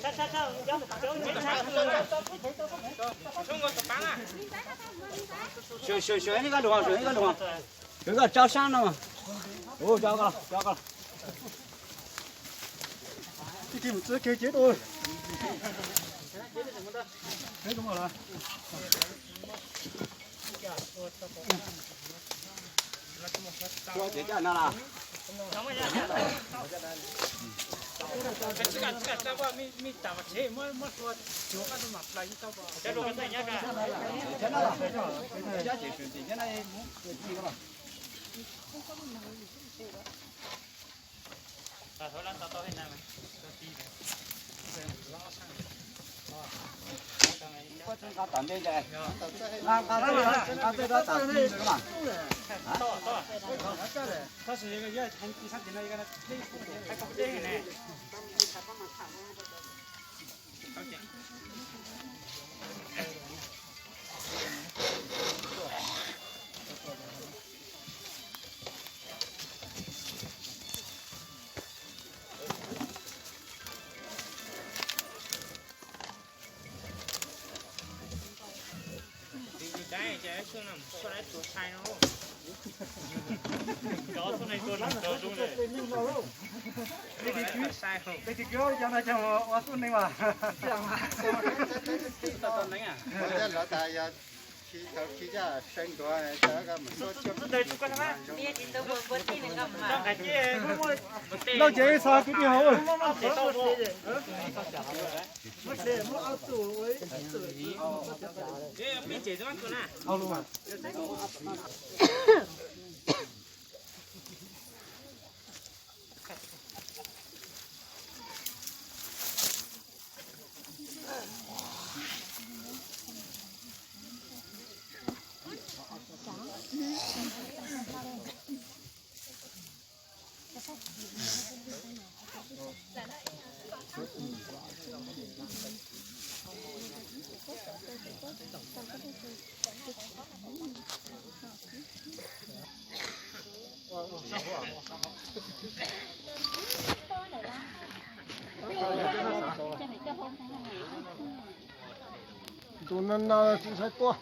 Sawv, sawv, sawv ib koj lus, sawv ib koj lus. Sawv koj tso sab no. Ua, tso koj, tso koj. Lauj, ces ib txhia kwv tij hauv. Tus no no tsis ntshai tuaj.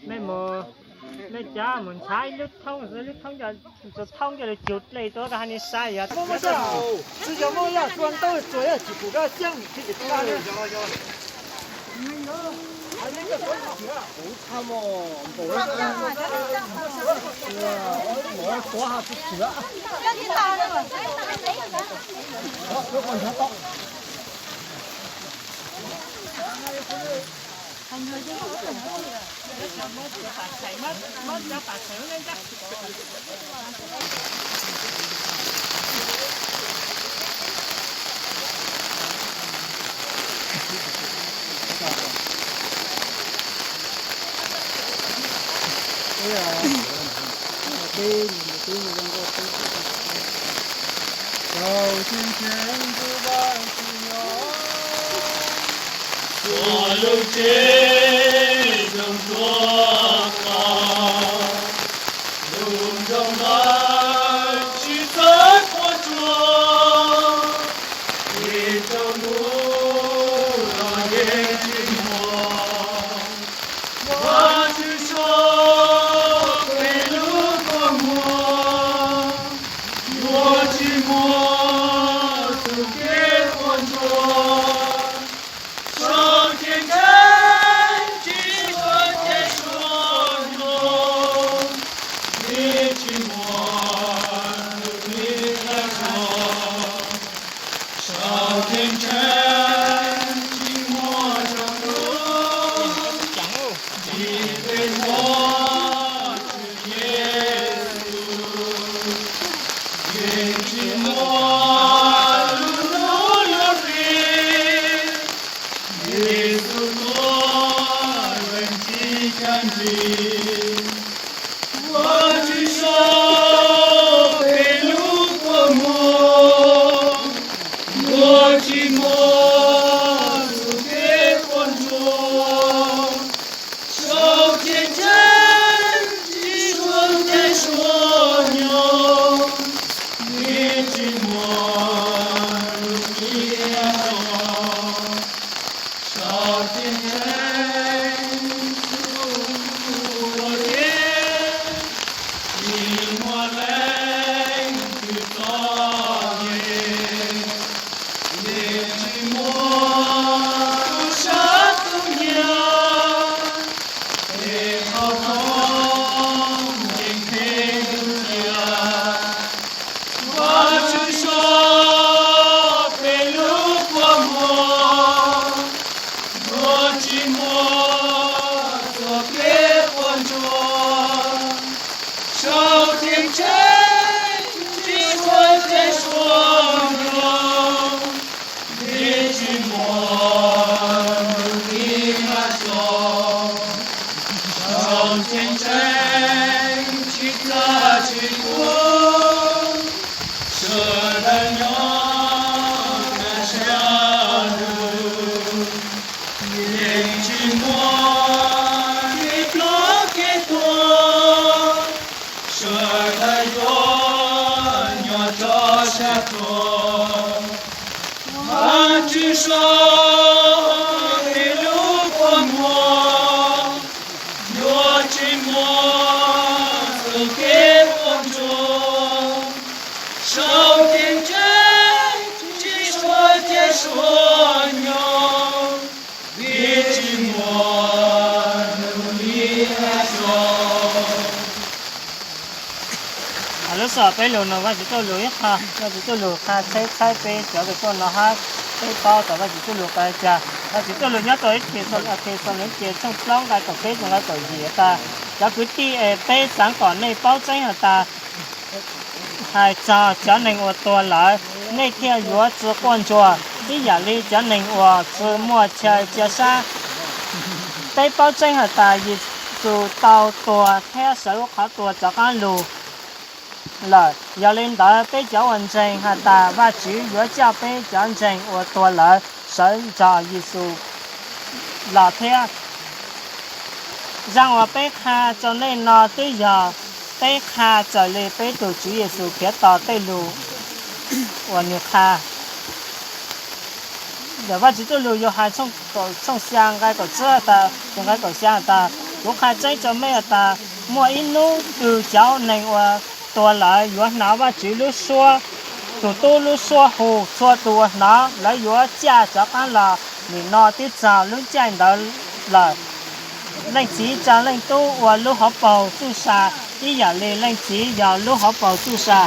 Mej mus, mej cov mus ntshai lub thoob, lub thoob, tus thoob coj lug cug dlej tuaj koj hais nej saib yog. Txog lub tsev zoo tuaj koj, lub nroog ntawd tsis txawj quaj tsuag, ib tsoom ntsuag los yeej tsis muaj. Vajtswv tso peb lub kua muag, yuav tsis muaj tus kev quaj ntsuag, tso ceg ntseeg tsis txawj ceg tsuag. Sau nej lub kua muag, yuav tsis muaj txoj kev quaj ntsuag. Sau cev ntseg tsis suav cia suav nyob, vim tsis muaj tus lim hais xyov. Lub sij hawm peb lug nug Vajtswv txuj lug ib qho, Vajtswv txuj lug qha tsheb txhawb peb cov kws tuaj no hab peb paub tau Vajtswv txuj lug qha li cas. Vajtswv txuj lug nyob rau ib Thexalaunikes tshooj plaub nqai kaum peb txug nqai kaum yim has tas, cov kwv tij es, peb xaav kom nej paub tseeb has tas, hais txog cov neeg uas tuag lawm, nej thiaj yuav tsi quaj ntsuag ib yam li cov neeg uas tsi muaj chaw cia sab. Peb paub tseeb has tas Yexus tau tuag thiab sawv huv qhov tuag rov qaab lug lawm. Yog li ntawd peb cov uas ntseeg has tas Vajtswv yuav coj peb cov ntseeg uas tuag lawm sawv nrog Yexus los thiab. Zaj uas peb qha rau nej no twb yog peb qha raws li peb tus Tswv Yexus Khetos tej lug uas nws qha. Ntawm Vajtswv txuj lug Yauhas tshooj xya nqai kaum tsib tas, nqai kaum xya tas, kuv qha tseeb rau mej has tas, muaj ib hnub twg cov neeg uas tuag lawm yuav hnov Vajtswv lub suab, tus tub lub suab hu. Txhua tus uas hnov, lawv yuav caj rov qaab los. Nim no twb txog lub caij ntawd lawm. Leej Txiv tsa Leej Tub ua lub hauv paug txuj sa, ib yam li Leej Txiv yog lub hauv paug txuj sa.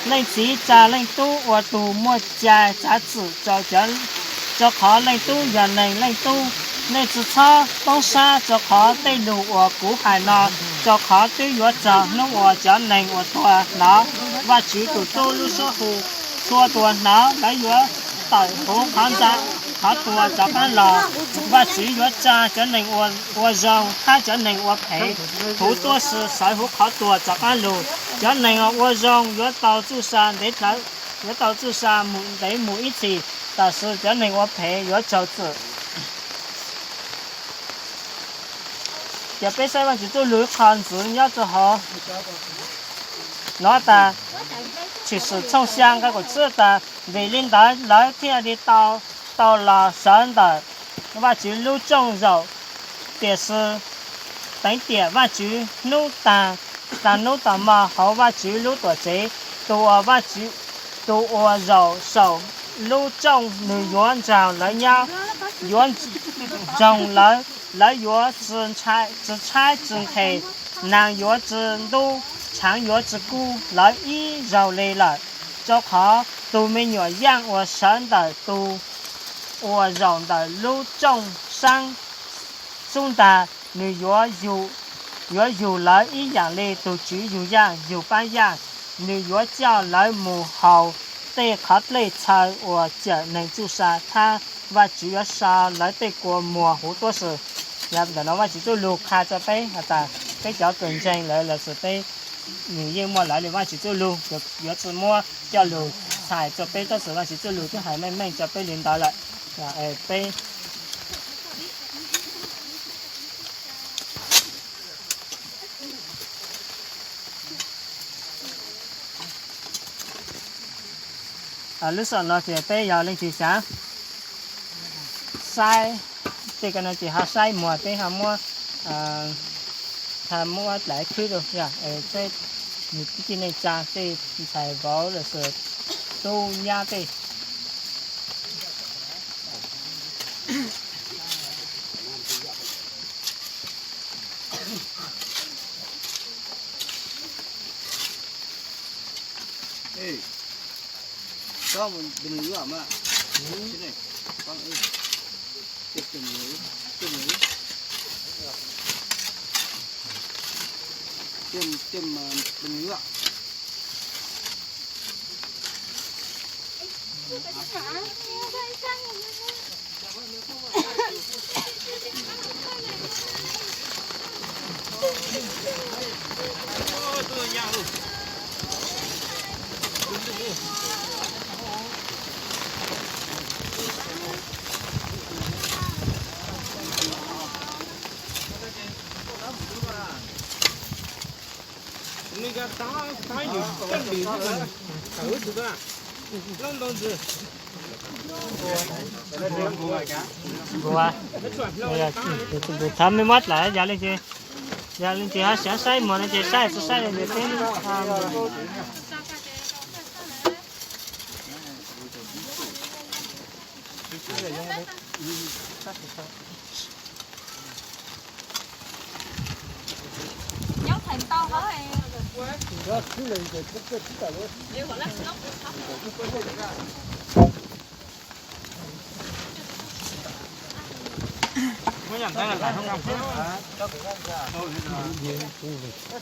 Leej Txiv tsa Leej Tub ua tus muaj cai tsav txim rau, rau qhov Leej Tub yog neeg Leej Tub. Nej tsi txhob poob sab rau qhov tej lug uas kuv hais no, rau qhov twb yuav txog hnub uas cov neeg uas tuag hnov Vajtswv tus tub lub suab hu. Txhua tus uas hnov, lawv yuav tawm huv qhov ntxa, qhov tuag rov qaab los. Vajtswv yuav tsa cov neeg ua zoo hab cov neeg ua phem huv tuab si sawv huv qhov tuag rov qaab lug. Cov neeg ua zoo yuav tau txuj sa ntev, yuav tau txuj sa ntev mus ib txhis, tab sis cov neeg ua phem yuav raug txim. Ces peb saib Vajtswv txuj lug ib qho ntxiv nyob rau hauv no tas, Tshwm Sim tshooj xya nqai kaum tsib tas, vim li ntawd lawv thiaj li tau, tau los sawv ntawm Vajtswv lub rooj zaum, tiam sis teev tiam Vajtswv hnub tag, tag hnub tag hmo hauv Vajtswv lub tuam tsev, tus uas, tus uas zaum saum lub rooj nws yuav nrog lawv nyob, yuav ntsoog lawv, lawv yuav tsi tshaib tsi nqhis, neeg yuav tsi ntub, tshaav yuav tsi kub lawv ib zaug li lawm. Rau qhov tus me nyuam yaaj uas sawv ntawm tus uas zaum ntawm lub rooj saab xub ntag, nws yuav yug lawv ib yaam li tug tswv yug yaaj yug paab yaaj. Nws yuav coj lawv mus haus tej qhov dlej txhawv uas cawm neeg txuj sa, thab Vajtswv yuav so lawv tej kua muag huv tuab si. Ntawm no Vajtswv txuj lug qha rau peb has tas peb cov kws ntseeg lawm los sis peb, nws yeej muaj lawv li Vajtswv txuj lug, yuav tsi muab coj lug txhais rau peb, tab sis Vajtswv txuj lug twb hais meej meej rau peb li ntawd lawm. Peb lub sij hawm no ces peb yog leej twg xaav saib tej ko no ces ho saib muag, peb ho muab, ho muab dlaiv khwb rau, saib nws tib tij neej tsa tej ntxhais vauv los sis tub nyab tej. Npua, npua thav me muab dlawm yog leej twg, yog leej twg ho xyav saib muag no ces saib tsis saib li ntawd xwb.